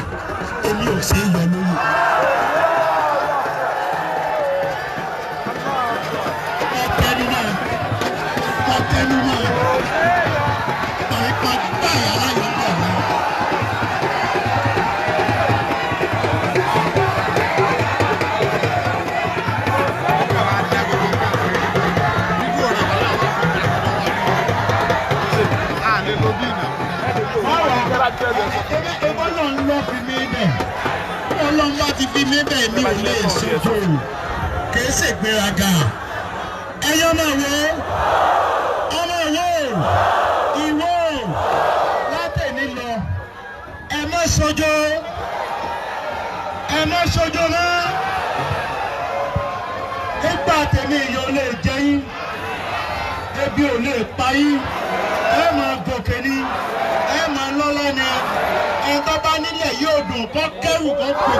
Speaker 4: èmi ò ṣe é yọ lóye. Ọ̀tẹnumọ́, ọ̀tẹnumọ́, pàìpà báyà láyọ̀ bọ̀ wá. Ọlọ́run ló fi mí bẹ̀. Ọlọ́run bá ti fi mí bẹ̀, mi ò lè ṣojú kìí ṣègbéraga. Ẹyọ máa wo ọmọ wo ìwọ látẹ̀ní lọ, ẹ má ṣojo, ẹ má ṣojo mọ́. Nígbà tèmi ìyà ò lè jẹ yín, ebi ò lè pa yín, ẹ máa gòkè ni, ẹ máa lọ́lá ni. Ẹni tó bá nílẹ̀ yóò dùn kó kẹ́rù kó pèpè.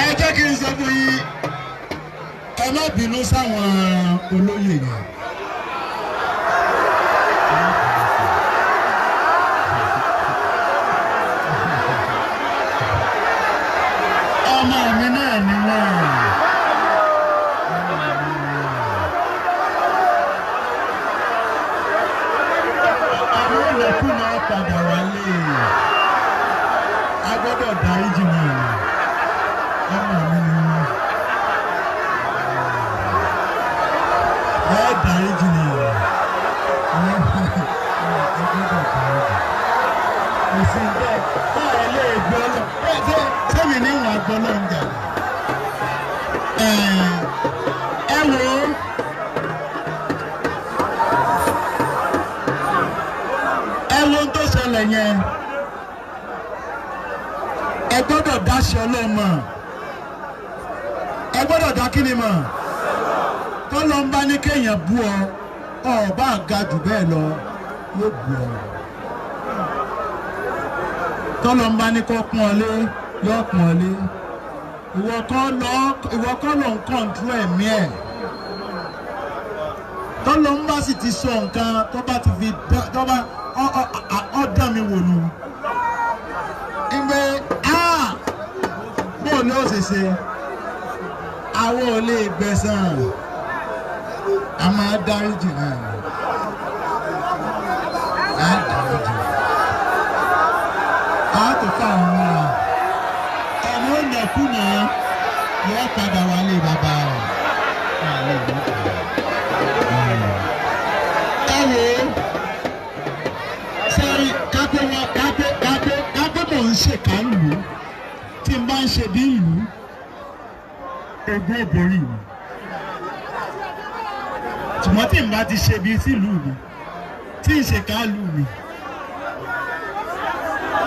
Speaker 4: Ẹ jẹ́ kí n sọ fún yín, ẹ má bínú sáwọn olóyè yẹn. Ọmọ mi náà ni wọ́n. Àwọn olùkú máa padà wálé. A gbọ́dọ̀ dáríjì wọn ni. Ọmọ mi ni wọ́n. Ẹ dáríjì wọn. A gbọ́dọ̀ dáríjì. Kò sí bẹ́ẹ̀ báyìí lè gbọ́ lọ. Sẹ́mi ní ìwọ̀n àgbọ̀ náà ń jà. Ẹ wò ó. Ẹ wo ohun tó ṣẹlẹ̀ yẹn, ẹ gbọ́dọ̀ dáṣẹ Ọlọ́run mọ̀, ẹ gbọ́dọ̀ dá kí ni mọ̀. Tọ́lọ́ ń bá ní kéèyàn bú ọ, ọ bá ga jù bẹ́ẹ̀ lọ, yóò bú ọ. Tọ́lọ́ ń bá ní kó pọ́n ọ lé, yóò pọ́n ọ lé. Ìwọ kọ́ ló ń kọ́ńtúrò ẹ̀mí ẹ̀. Tọ́lọ́ ń bá sì ti sọ nǹkan tó bá ti fi tó bá ọ dá mi wò nù. Ìgbẹ́ bóò ni ó ṣe ṣe, àwọn ò lè gbẹ̀san, a máa dáríjì náà, a dáríjì, a tó fà wọn mọ́ra. Ọmọ ìnàkúnà yóò padà wálé bàbá rẹ̀. Ẹ wo sẹ́rí kápẹ́ wọn kápẹ́ kápẹ́ kápẹ́ mò ń ṣèkà ń lù ú, tí n bá ń ṣe bí ìlú, ogún òbórí mi. Ṣùgbọ́n tí n bá ti ṣe bí sílùú mi, tí n ṣèkà lù mí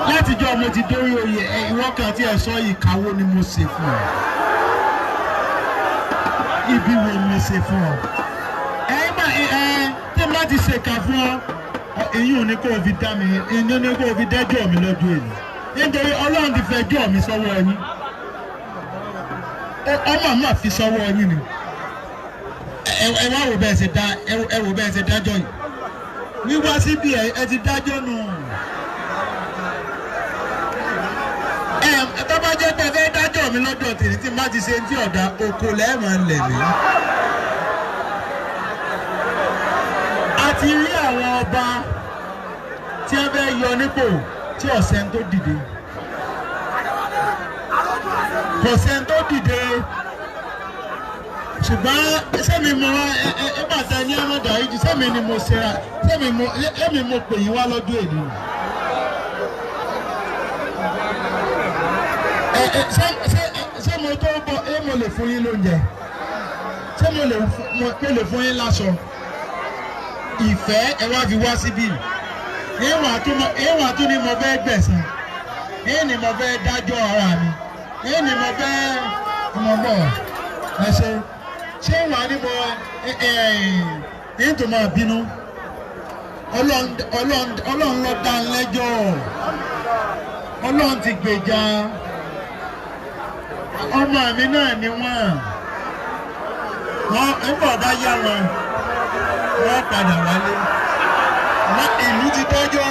Speaker 4: látijọ́ mo ti dórí oyè. Ìwọ kan tí ẹ sọ ìkàwó ni mo ṣe fún ọ, ibi wo mo ṣe fún ọ? Ẹ má ẹ tí n bá ti ṣèkà fún ọ, èyí ò ní kó o fi dá mi, èyí ò ní kó o fi dẹ́jọ́ mi lọ́jọ́ èyí, nítorí Ọlọ́run ti fẹjọ́ mi sọ́wọ́ yín. Ọmọ àmọ́ fi sọ́wọ́ yín ni. Ẹ wá wò bẹ́ẹ̀ ṣe dá, ẹ wò bẹ́ẹ̀ ṣe dájọ́ yìí. Wíwá síbi ẹ ti dájọ́ nù. Ẹ tó bá jẹ́ pé ẹ fẹ́ dájọ́ mi lọ́dọ̀ tèmi, tí n bá ti ṣe tí ọ̀dà oko lẹ́ẹ̀mọ̀ ń lẹ̀ mí. A ti rí àwọn ọba tí ẹ fẹ́ yọ nípò tí ọ̀sẹ̀ ń tó dìde, kò sẹ́ni tó dìde. Ṣùgbọ́n sẹ́mi mo ẹ bàtà ní amọ̀dà yìí, sẹ́mi ni mo ṣera, sẹ́mi mo ẹ̀mí mo pè yín wá lọ́dún èdè. Ẹ ṣé mo tó bọ̀, ẹ mo lè fún yín lóúnjẹ, ṣé mo lè fún yín láṣọ ìfẹ́, ẹ wá fi wá síbí. Ìwọ̀n àtún ni mo fẹ́ gbẹ̀san, èyí ni mo fẹ́ dájọ́ ara mi, èyí ni mo fẹ́ ọmọ bọ̀. Ẹ ṣe ṣé wà ní mo ẹ tó máa bínú. Ọlọ́run ló dá lẹ́jọ́, Ọlọ́run ti gbèjà ọmọ mi náà ni wọ́n ń bọ̀ bá yá wọn, wọ́n padà wálé. Ìlú ti dájọ́.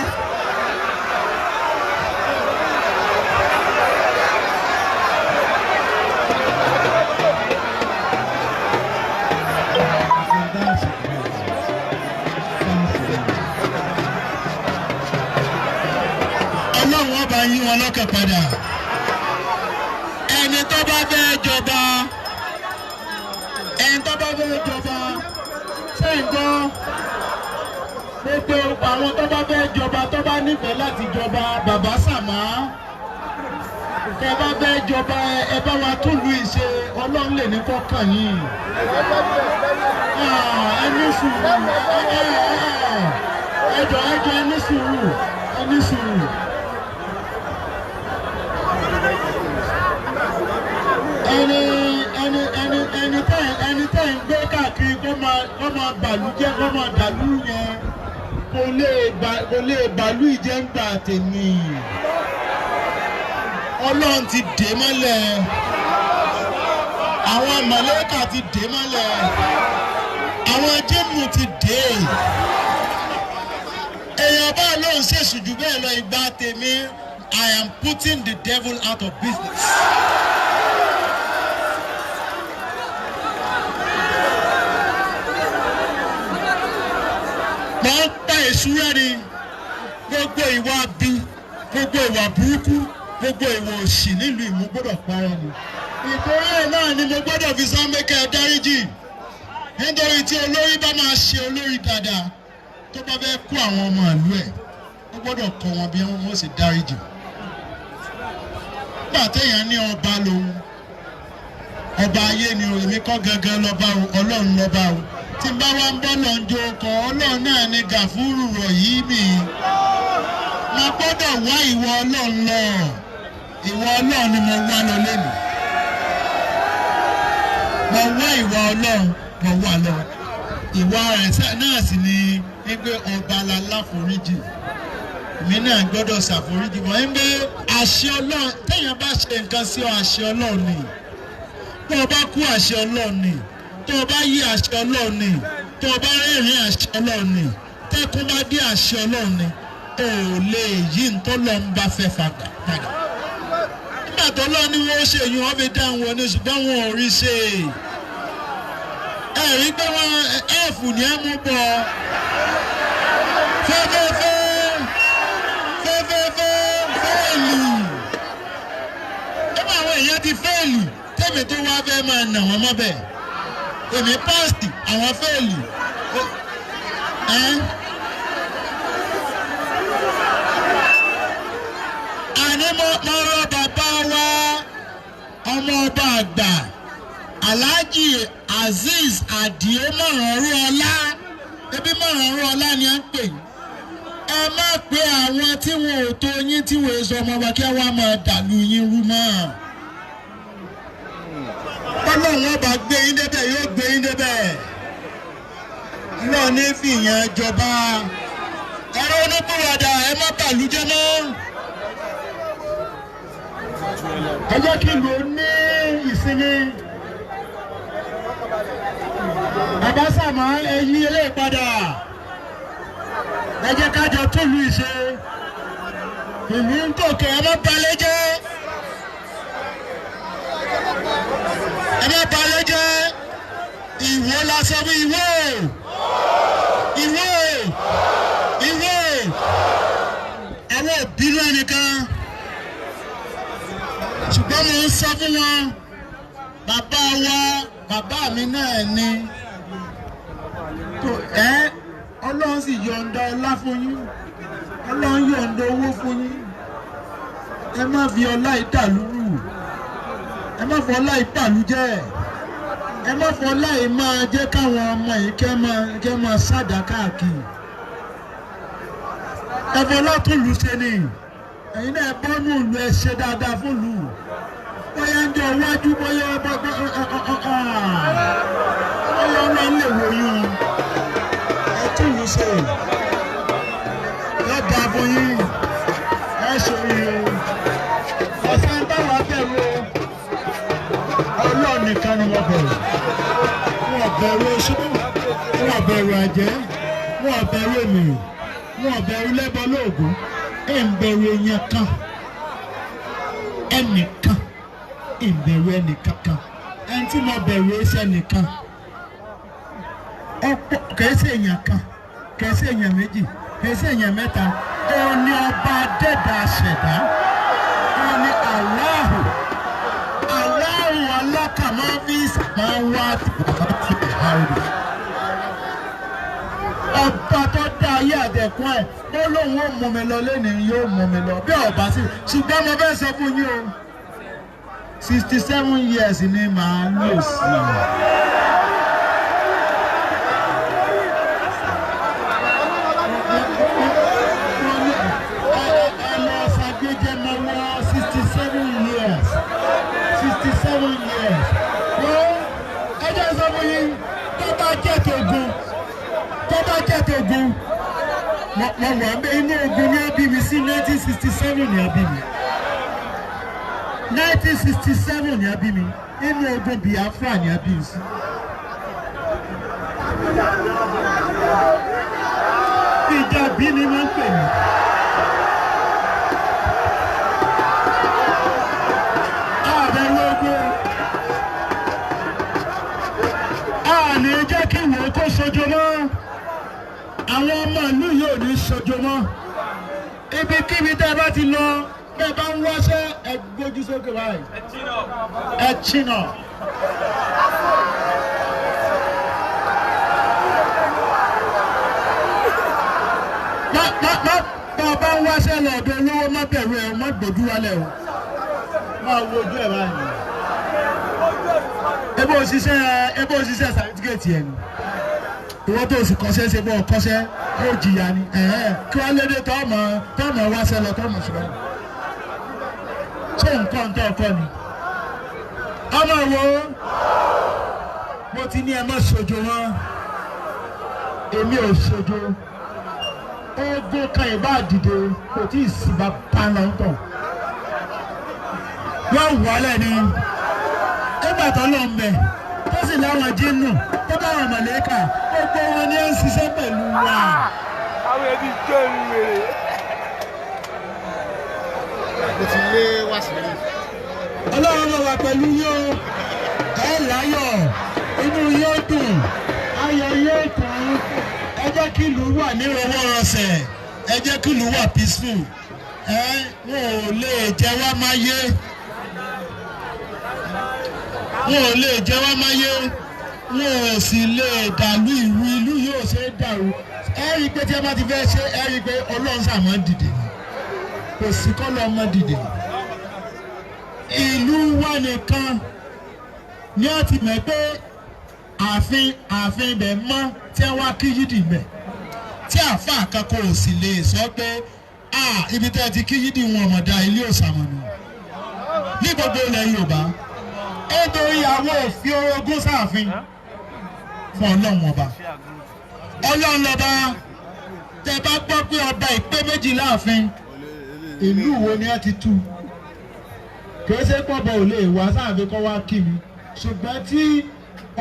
Speaker 4: Ọlọ́run ọba yí wọn lọ́kàn padà. Ẹni tó bá fẹ́ jọba, ẹni tó bá fẹ́ jọba, ṣé ń gbọ́? Gbogbo àwọn tó bá fẹ́ jọba, tó bá nífẹ̀ẹ́ láti jọba, bàbá Sàmá, tẹ bá fẹ́ jọba, ẹ bá wa túlù ìṣe. Ọlọ́run lè ní kọ́kàn yín. Ẹ ní sùúrù, ẹ jọ̀ọ́, ẹ jọ̀ọ́, ẹ ní sùúrù, ẹ ní sùúrù. Ẹni ẹni ẹni ẹni tẹ́ ẹni tẹ́ ń gbé káàkiri kó máa bàlú jẹ́, kó máa dàlú yẹn, kò lè bàlú ìjẹ́ ń gbà tèmi. Ọlọ́run ti dè mọ́lẹ̀, àwọn màlẹ́kà ti dè mọ́lẹ̀, àwọn jẹ́mù ti dè. Èèyàn bá lóun ṣèṣù jù bẹ́ẹ̀ lọ, ìgbà tèmi, I am putting the devil out of business. Mo ń pa èṣù rẹ́ ni. Gbogbo ìwà bí, gbogbo ìwà burúkú, gbogbo ìwà òṣì nílùú Ìmú gbọ́dọ̀ parẹ́ ni. Ìtorí ẹ̀ náà ni mo gbọ́dọ̀ fi sáńmẹ́kẹ́ dáríjì. Nítorí tí olórí bá máa ṣe olórí dáadáa, tó bá fẹ́ kó àwọn ọmọ ìlú ẹ̀, ó gbọ́dọ̀ kọ́ wọn bí wọ́n ṣe dáríjì. Nígbà téèyàn ní ọba lòun, ọba ayé ni o, èmi kọ́ gangan lọ́ba o, Ọlọ́run lọ́ba o. Tí n bá wá ń bọ́ lọ́n jó kọ́, Ọlọ́run náà ni Gàfúrù rọ̀ yìí mi. Mo gbọ́dọ̀ wá ìwọ Ọlọ́run lọ. Ìwọ Ọlọ́run ni mo wá lọ lẹ́nu. Mo wá ìwọ Ọlọ́run, mo wá lọ. Ìwà rẹ̀ náà sì ni wípé ọba aláforíjì. Èmi náà gbọ́dọ̀ ṣàforíjì wọ́n ń gbé àṣẹ Ọlọ́run. Téèyàn bá ṣe nǹkan sí ọ, àṣẹ Ọlọ́run ni. Tó o bá kú, àṣẹ Ọlọ́run ni. Tó o bá yí, àṣẹ Ọlọ́run ni. Tó o bá rẹ́rìn-ín, àṣẹ Ọlọ́run ni. Tẹ́kún bá dé, àṣẹ Ọlọ́run ni. O ò lè yí ntọ́lọ́ ń bá fẹ́ padà. Nígbà tó lọ́ ni wọ́n ṣe yun, wọ́n fi dá wọn ní, ṣùgbọ́n wọn ò rí ṣe. Ẹ rí pé wọ́n ẹ̀fù ní ẹ mú bọ̀ fẹ́fẹ́fẹ́ fẹ́fẹ́fẹ́ fẹ́ẹ̀lì. Ẹ bá àwọn èèyàn ti fẹ́ẹ̀lì, tẹ́mi tó wá fẹ́ máa nà wọ́n mọ́bẹ̀. Èmi pásítì, àwọn fẹ́ẹ̀lì. Àní mo rọ bàbá wa, ọmọ ọba àgbà, Alhaji Azeez Adio Mọ̀rànrúọlá. Ebi Mọ̀rànrúọlá ni à ń pè yín. Ẹ má pe àwọn tí wọn ò tó yín, tí wọn èso ọmọ ọba, kí wọ́n máa dàlú yín rú mọ́. Ọlọ́run ọba gbé yín débẹ̀, yóò gbé yín débẹ̀. Náà ní fìyàn jọba. Ẹ̀rọ onípòwàdà, ẹ má bàlújẹ́ mọ́.
Speaker 1: Ẹ jẹ́ kí ìlú ní ìsinmi. Bàbá Sàmá, ẹ yí eléyìí padà. Ẹ jẹ́ ká jọ túlù ìṣe. Ìlú ń gòkè, ẹ má balẹ̀ jẹ́.
Speaker 4: Ẹ má balẹ̀ jẹ́. Ìwọ la sọ fún ìwọ. Ìwọ. Ìwọ. Àwọn òbínú ẹnìkan. Ṣùgbọ́n mo ń sọ fún wọn, bàbá wa, bàbá mi náà ni.
Speaker 1: Tó ẹ, Ọlọ́run sì yọ̀ǹda ọlá fún yín. Ọlọ́run yọ̀ǹda owó fún yín. Ẹ má fi ọlá ìdàlúrù. Ẹ má fi ọlá ìbàlújẹ́. Ẹ má fi ọlá yìí máa jẹ́ káwọn ọmọ yìí kẹ́ máa sádà káàkiri. Ẹ fi ọlá tún lù ṣe ni. Ẹ̀yin náà bọ́nú ìlú, ẹ ṣe dáadáa fún ìlú. Bóyá ń jọ wájú, bóyá Ọlọ́run lè wò yín o. Ẹ tún lù ṣe. Yóò dáa fún yín. Ẹ ṣòro o. Ọ̀sán táwa bẹ̀rù o. Ọlọ́run nìkan ni wọ́n bẹ̀rù. Wọ́n bẹ̀rù oṣù, wọ́n bẹ̀rù àjẹ́, wọ́n bẹ̀rù ènìyàn, wọ́n bẹ̀rù lẹ́bọ lóògùn. Ẹ̀ ń bẹ̀rù èèyàn kan, ẹnìkan, ẹ̀ ń bẹ̀rù ẹnìkan kan. Ẹni tí mo bẹ̀rù ẹsẹ̀ nìkan. Ọ̀pọ̀ kìí ṣe èèyàn kan, kìí ṣe èèyàn méjì, kìí ṣe èèyàn mẹ́ta. Òun ni ọba dẹ́dà ṣẹ̀dá. Òun ni Allahu. Allahu alákà máa fi máa wá tìbà àrùn. Ọba tó dá ayé àdẹ̀kùn ẹ̀, ó lóun ó mú mi lọ lẹ́nìí, yóò mú mi lọ. Bí ọba sí, ṣùgbọ́n mo fẹ́ sọ fún yín o. 67 years ni màá lò sí i. Ẹ lọ ṣàgbéjẹ mọ wọ 67 years. 67 years. Wọ́n ẹ jẹ́ sọ fún yín, tó bá jẹ́ tògùn, tó bá jẹ́ tògùn, mo wà ń bẹ inú ogun ní ẹbí mi sí. 1967 ní ẹbí mi. 1967 ní ẹbí mi. Inú ogun Biafra ní ẹbí mi sí. Ìjà bí ni wọ́n ń pè mí. Àbẹ̀rù ogun. A ní jẹ́ kí ìwò kó sojo mọ́. Àwọn ọmọ ìlú yìí ò ní sojo mọ́. Ibikíbi tẹ́ ẹ bá ti lọ, bẹ́ẹ̀ bá ń wáṣẹ́, ẹ gbójú sókè báyìí. Ẹ chìnà. Má má má, bá ọ bá ń wáṣẹ́ lọ ọ̀dọ̀ olówó, má bẹ̀rù ẹ̀, má gbójú wálẹ̀ o. Máa wo ojú ẹ̀ báyìí. Ebe òṣìṣẹ́ sàtífíkẹ̀tì ẹ̀ ni.
Speaker 4: Ìwọ tó sì kọ́ṣẹ́ ṣe bọ́ kọ́ṣẹ́ ó jìyà ni. Kí wọ́n lédè tọ́mọ tọ́mọ wáṣẹ́ lọ tọ́mọ ṣùgbọ́n. Ṣé nǹkan tó ọkọ ni? Ọmọ wo? Mo ti ní ẹ má ṣojo wọn. Èmi ò ṣojo. Ogun kan ìbá dìde kò tí ì sí bàbá ńlá ń tàn. Wọ́n wọlé ni. Nígbà tó lọ mbẹ̀ tó sì láwọn jínù tó bá wọn mọ̀lẹ́kà gbogbo wọn ni ó ń ṣiṣẹ́ pẹ̀lú wa.
Speaker 5: Àwọn ẹbí jẹ́ ìwèrè.
Speaker 3: Mo ti lé wá sílẹ̀.
Speaker 4: Ọlọ́run ló wà pẹ̀lú yín o. Ẹ láyọ̀, inú yóò dùn, ayọ̀ yóò kún. Ẹ jẹ́ kí ìlú wà nírọwọ́rọsẹ̀, ẹ jẹ́ kí ìlú wà peaceful. Ẹ wọn ò lè jẹ wá máyé. Wọn ò lè jẹ wá máyé. Wọn ò sì lè dàlú ìlú, ìlú yóò ṣe é dàrú. Ẹ rí i pé tí ẹ bá ti fẹ́ ṣe, ẹ rí i pé Ọlọ́run ṣáà máa ń dìde ni. Kò sí kọ́ lọ́ mọ́ dìde. Ìlú wa nìkan ni a ti mọ̀ pé ààfin ààfin ibẹ̀ mọ́ tí wọ́n wá kí yídì mẹ́ tí àáfàá kankan ò sì lè sọ pé ibi tẹ́ ẹ ti kí yídì wọn ọ̀mọ̀dá ilé òsàmọ̀nù ní gbogbo ilẹ̀ Yorùbá nítorí àwọn òfin orogún sáàfin fún Ọlọ́run ọba. Ọlọ́run lọ́ba. Tẹ́ bá gbọ́ pé ọba ìpé méjì láàfin, ìlú wo ni a ti tú? Kìí ṣe pọ̀bọ̀ ò lè wá sáàfin kọ́ wá kí mi, ṣùgbọ́n tí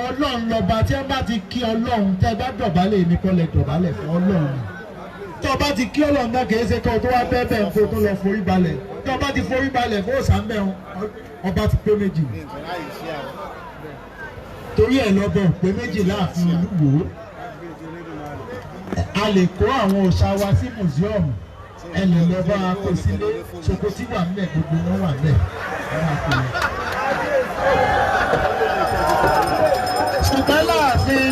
Speaker 4: Ọlọ́run lọ́ba tí wọ́n bá ti kí Ọlọ́run, tẹ́ bá dọ̀bálẹ̀ mi kọ́ lẹ dọ̀bálẹ̀ fún Ọlọ́run. Tó o bá ti kí Ọlọ́run náà kìí ṣe kọ́ tó wá bẹ́ẹ̀ bẹ́ẹ̀ kó tó lọ forí balẹ̀. Tó o bá ti forí balẹ̀ fún òsàmbẹ̀ ọba ti pé méjì. Torí ẹ̀ lọ́bọ̀ pé méjì láàfin Olúwo. A lè kó àwọn òòṣà wa sí mùsíọ̀mù, ẹ lè lọ bá a kó sílé. Sokoti wà ńbẹ̀, gbogbo wọn wà ńbẹ̀. Ṣùgbọ́n láàfin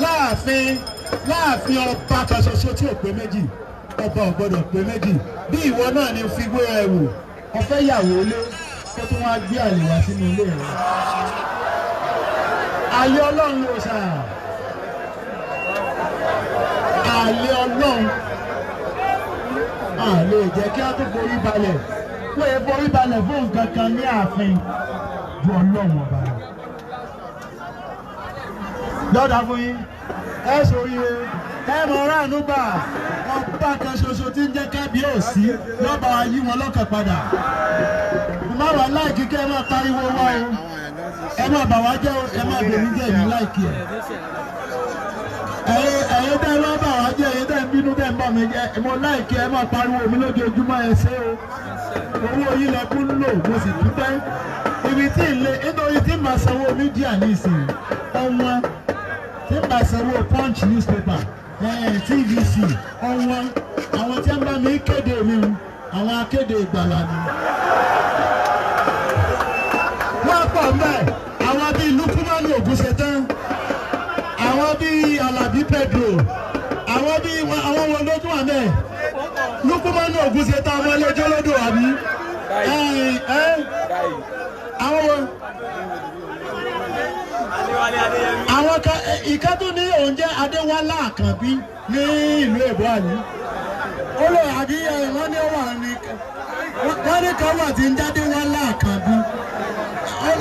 Speaker 4: láàfin láàfin ọba kan ṣoṣo tí ò pé méjì, ọba ò gbọdọ̀ pé méjì. Bí ìwọ náà ni fi wé ẹ wò, ọfẹ́ yàwó lé kó tún wá gbé àlè wá sínú ilé rẹ. Àlè Ọlọ́run ló sà. Àlè Ọlọ́run. A lè jẹ́ kí a tó forí balẹ̀. Wọ́n yẹ forí balẹ̀ fún nǹkan kan ní ààfin ju Ọlọ́run ọba lọ. Lọ́dà fún yín, ẹ ṣoríire, ẹ mọ̀ ráàánú gbà. Ọba kan ṣoṣo tí ń jẹ́ kábíyèsí lọ́ba yí wọn lọ́kàn padà. Má wà láìkí kẹ́ ẹ máa pariwo wá o. Ẹ má bà wá jẹ́ o, ẹ má bèmí jẹ́ èmi láìkí ẹ̀. Ẹ̀yin tẹ́ lọ́ bà wá jẹ́, ẹ̀yin tẹ́ ń bínú tẹ́ ń bà mí jẹ́, mo láìkí ẹ máa pariwo mi lójoojúmọ́, ẹ ṣé o. Owó yín lẹ kún lò, mo sì dúpẹ́. Ibi tí ì lé nítorí tí màá sanwó mídíà ní ìsìn ọ̀wọ́n, tí màá sanwó Punch newspaper, TVC ọ̀wọ́n, àwọn tí wọ́n bá mi kéde mi, àwọn akéde ìgbàlà ni. Wọ́n pọ̀ mbẹ́, àwọn bíi Lukumanu Ògúnṣetán, àwọn bíi Alabi Pedro, àwọn bíi àwọn wo ló tún wà mẹ́? Lukumanu Ògúnṣetán ọmọ ẹlẹ́jọ́ lọ́dọ̀ àbí? Àwọn wo? Àwọn kan ìkan tó ní òun jẹ́ Adéwálé Àkànbí ní ìlú Èbó àní. Ó lọ àbí wọ́n ní ó wà ní wọ́n ní kan wà tí ń jẹ́ Adéwálé Àkànbí.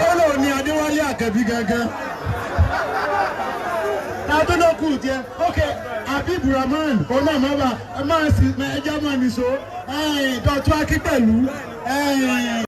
Speaker 4: Ó lọ ní Adéwálé Àkànbí gangan. Tàbí tiẹ̀, ok, Habib Rahman, òun náà máa bá máa sì ẹjọ́ máa nìṣó, Dọ̀tún Akí pẹ̀lú.